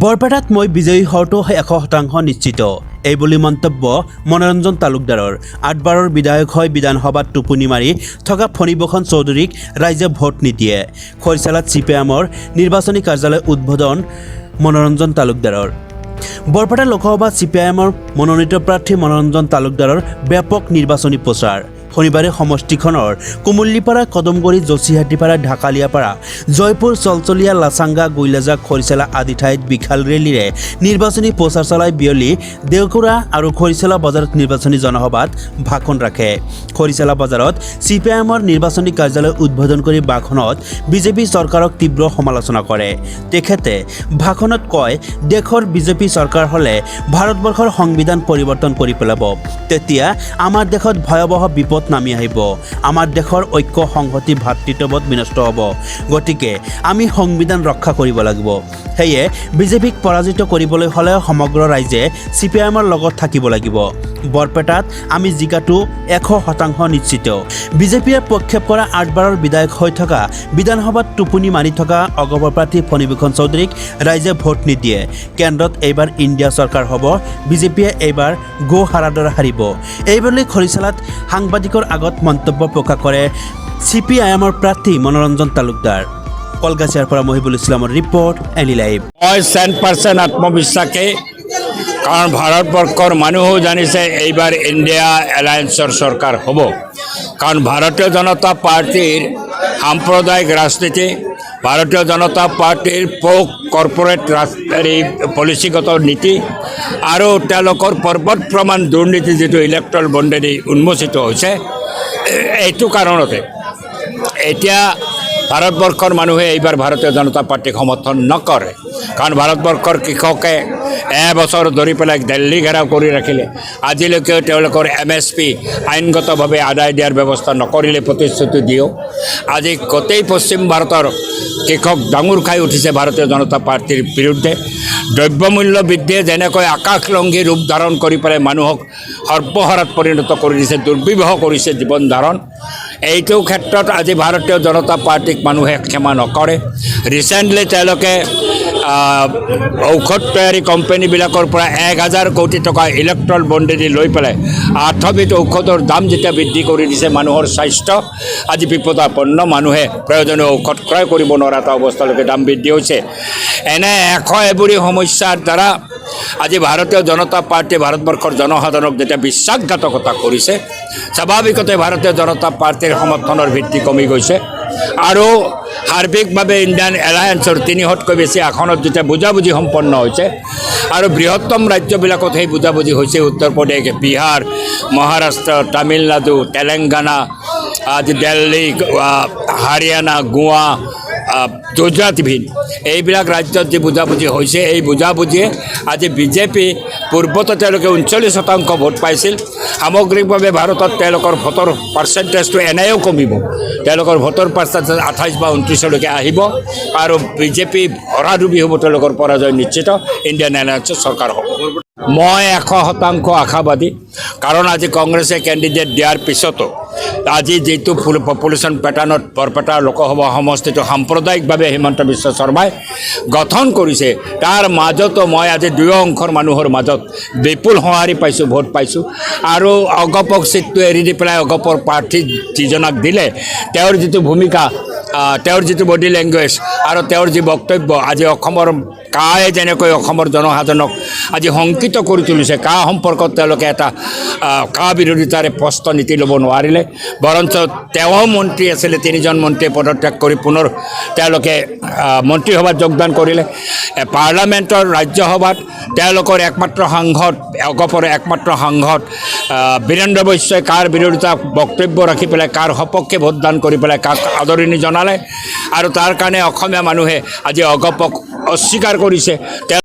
বৰপেটাত মই বিজয়ী হোৱাটো 100% নিশ্চিত, এই বুলি মন্তব্য মনোৰঞ্জন তালুকদাৰৰ। আঠবাৰৰ বিধায়ক হৈ বিধানসভাত টোপনি মাৰি থকা ফণীভূষণ চৌধুৰীক ৰাইজে ভোট নিদিয়ে। খৰিচালাত চি পি এমৰ নিৰ্বাচনী কাৰ্যালয় উদ্বোধন মনোৰঞ্জন তালুকদাৰৰ। বৰপেটা লোকসভা চি পি আই এমৰ মনোনীত প্ৰাৰ্থী মনোৰঞ্জন তালুকদাৰৰ ব্যাপক নিৰ্বাচনী প্ৰচাৰ। শনিবাৰে সমষ্টিখনৰ কুমুল্লিপাৰা, কদমগুৰি, যোশীহাটীপাৰা, ঢাকালিয়াপাৰা, জয়পুৰ, চলচলীয়া, লাচাংগা, গৈলাজা, খৰিচেলা আদি ঠাইত বিশাল ৰেলীৰে নিৰ্বাচনী প্ৰচাৰ চলাই বিয়লি দেওকুৰা আৰু খৰিচেলা বজাৰত নিৰ্বাচনী জনসভাত ভাষণ ৰাখে। খৰিচেলা বজাৰত চি পি আই এমৰ নিৰ্বাচনী কাৰ্যালয় উদ্বোধন কৰি ভাষণত বিজেপি চৰকাৰক তীব্ৰ সমালোচনা কৰে। তেখেতে ভাষণত কয়, দেশৰ বিজেপি চৰকাৰ হ'লে ভাৰতবৰ্ষৰ সংবিধান পৰিৱৰ্তন কৰি পেলাব। তেতিয়া আমাৰ দেশত ভয়াৱহ বিপদ নামি আহিব। আমাৰ দেশৰ ঐক্য, সংহতি, ভাতৃত্ববোধ বিনষ্ট হ'ব। গতিকে আমি সংবিধান ৰক্ষা কৰিব লাগিব। সেয়ে বিজেপিক পৰাজিত কৰিবলৈ হ'লে সমগ্ৰ ৰাইজে চি পি আই এমৰ লগত থাকিব লাগিব। বৰপেটাত আমি জিকাটো 100% নিশ্চিত। বিজেপিয়ে প্ৰক্ষেপ কৰা আঠবাৰৰ বিধায়ক হৈ থকা বিধানসভাত টোপনি মাৰি থকা অগপ প্ৰাৰ্থী ফণীভূষণ চৌধুৰীক ৰাইজে ভোট নিদিয়ে। কেন্দ্ৰত এইবাৰ ইণ্ডিয়া চৰকাৰ হ'ব। বিজেপিয়ে এইবাৰ গো হাৰাৰ দৰে হাৰিব, এইবুলি খৰিচালাত সাংবাদিকৰ আগত মন্তব্য প্ৰকাশ কৰে চি পি আই এমৰ প্ৰাৰ্থী মনোৰঞ্জন তালুকদাৰ। কলগাছিয়াৰ পৰা মহিবুল ইছলামৰ ৰিপৰ্ট, এনি লাইভ। মই 100% আত্মবিশ্বাসী, কাৰণ ভাৰতবৰ্ষৰ মানুহেও জানিছে এইবাৰ ইণ্ডিয়া এলায়েন্সৰ চৰকাৰ হ'ব। কাৰণ ভাৰতীয় জনতা পাৰ্টীৰ সাম্প্ৰদায়িক ৰাজনীতি, ভাৰতীয় জনতা পাৰ্টীৰ প্ৰ' কৰ্পৰেট হেৰি পলিচিগত নীতি আৰু তেওঁলোকৰ পৰ্বত প্ৰমাণ দুৰ্নীতি, যিটো ইলেক্ট্ৰল বণ্ডেদি উন্মোচিত হৈছে, এইটো কাৰণতে এতিয়া ভাৰতবৰ্ষৰ মানুহে এইবাৰ ভাৰতীয় জনতা পাৰ্টীক সমৰ্থন নকৰে। কাৰণ ভাৰতবৰ্ষৰ কৃষকে এবছৰ ধৰি পেলাই দিল্লী ঘেৰাও কৰি ৰাখিলে। আজিলৈকেও তেওঁলোকৰ এমএছপি আইনগতভাৱে আদায় দিয়াৰ ব্যৱস্থা নকৰিলে, প্ৰতিশ্ৰুতি দিও। আজি গোটেই পশ্চিম ভাৰতৰ কৃষক জাঙুৰ খাই উঠিছে ভাৰতীয় জনতা পাৰ্টীৰ বিৰুদ্ধে। দ্ৰব্যমূল্য বৃদ্ধিয়ে যেনেকৈ আকাশলংঘী ৰূপ ধাৰণ কৰি পেলাই মানুহক সৰ্বহাৰাত পৰিণত কৰি দিছে, দুৰ্বিবহ কৰিছে জীৱন ধাৰণ, এইটো ক্ষেত্ৰত আজি ভাৰতীয় জনতা পাৰ্টীক মানুহে ক্ষমা নকৰে। ৰিচেণ্টলি তেওঁলোকে ঔষধ তৈয়াৰী কোম্পানীবিলাকৰ পৰা 1000 কোটি টকা ইলেক্ট্ৰল বণ্ডেদি লৈ পেলাই আঠবিধ ঔষধৰ দাম যেতিয়া বৃদ্ধি কৰি দিছে, মানুহৰ স্বাস্থ্য আজি বিপদাপন্ন। মানুহে প্ৰয়োজনীয় ঔষধ ক্ৰয় কৰিব নোৱাৰা এটা অৱস্থালৈকে দাম বৃদ্ধি হৈছে। এনে এশ এবুৰি সমস্যাৰ দ্বাৰা আজি ভাৰতীয় জনতা পাৰ্টীয়ে ভাৰতবৰ্ষৰ জনসাধাৰণক যেতিয়া বিশ্বাসঘাতকতা কৰিছে, স্বাভাৱিকতে ভাৰতীয় জনতা পাৰ্টীৰ সমৰ্থনৰ ভিত্তি কমি গৈছে। আৰু সাৰ্বিকভাৱে ইণ্ডিয়ান এলায়েন্সৰ 300তকৈ বেছি আসনত যেতিয়া বুজাবুজি সম্পন্ন হৈছে আৰু বৃহত্তম ৰাজ্যবিলাকত সেই বুজাবুজি হৈছে, উত্তৰ প্ৰদেশ, বিহাৰ, মহাৰাষ্ট্ৰ, তামিলনাডু, তেলেংগানা, আজি দিল্লী, হাৰিয়ানা, গোৱা, গুজৰাট ইভিন, এইবিলাক ৰাজ্যত যি বুজাবুজি হৈছে, এই বুজাবুজিয়ে আজি বিজেপি, পূৰ্বতে তেওঁলোকে 39% ভোট পাইছিল, সামগ্ৰিকভাৱে ভাৰতত তেওঁলোকৰ ভোটৰ পাৰ্চেণ্টেজটো এনেও কমিব। তেওঁলোকৰ ভোটৰ পাৰ্চেণ্টেজ 28 বা 29লৈকে আহিব আৰু বিজেপি ভৰাডুবি হ'ব। তেওঁলোকৰ পৰাজয় নিশ্চিত। ইণ্ডিয়ান এলায়েন্সৰ চৰকাৰ হ'ব। মই 100% আশাবাদী। কাৰণ আজি কংগ্ৰেছে কেণ্ডিডেট দিয়াৰ পিছতো আজি যিটো পপুলেশ্যন পেটাৰ্ণত বৰপেটা লোকসভা সমষ্টিটো সাম্প্ৰদায়িকভাৱে হিমন্ত বিশ্ব শৰ্মাই গঠন কৰিছে, তাৰ মাজতো মই আজি দুয়ো অংশৰ মানুহৰ মাজত বিপুল সঁহাৰি পাইছোঁ, ভোট পাইছোঁ। আৰু অগপক চিটটো এৰি দি পেলাই অগপৰ প্ৰাৰ্থী যিজনক দিলে, তেওঁৰ যিটো ভূমিকা, তেওঁৰ যিটো বডি লেংগুৱেজ আৰু তেওঁৰ যি বক্তব্য, আজি অসমৰ কায়ে যেনেকৈ অসমৰ জনসাধাৰণক আজি শংকিত কৰি তুলিছে, কা সম্পৰ্কত তেওঁলোকে এটা কা বিৰোধিতাৰে স্পষ্ট নীতি ল'ব নোৱাৰিলে। বৰঞ্চ তেওঁ মন্ত্ৰী আছিলে, তিনিজন মন্ত্ৰীয়ে পদত্যাগ কৰি পুনৰ তেওঁলোকে মন্ত্ৰীসভাত যোগদান কৰিলে। পাৰ্লামেণ্টৰ ৰাজ্যসভাত তেওঁলোকৰ একমাত্ৰ সাংসদ, অগপৰ একমাত্ৰ সাংসদ বীৰেন্দ্ৰ বৈশ্যই কাৰ বিৰোধিতা বক্তব্য ৰাখি পেলাই কাৰ সপক্ষে ভোটদান কৰি পেলাই কাক আদৰণি জনালে আৰু তাৰ কাৰণে অসমীয়া মানুহে আজি অগপক অস্বীকাৰ কৰিছে। তেওঁ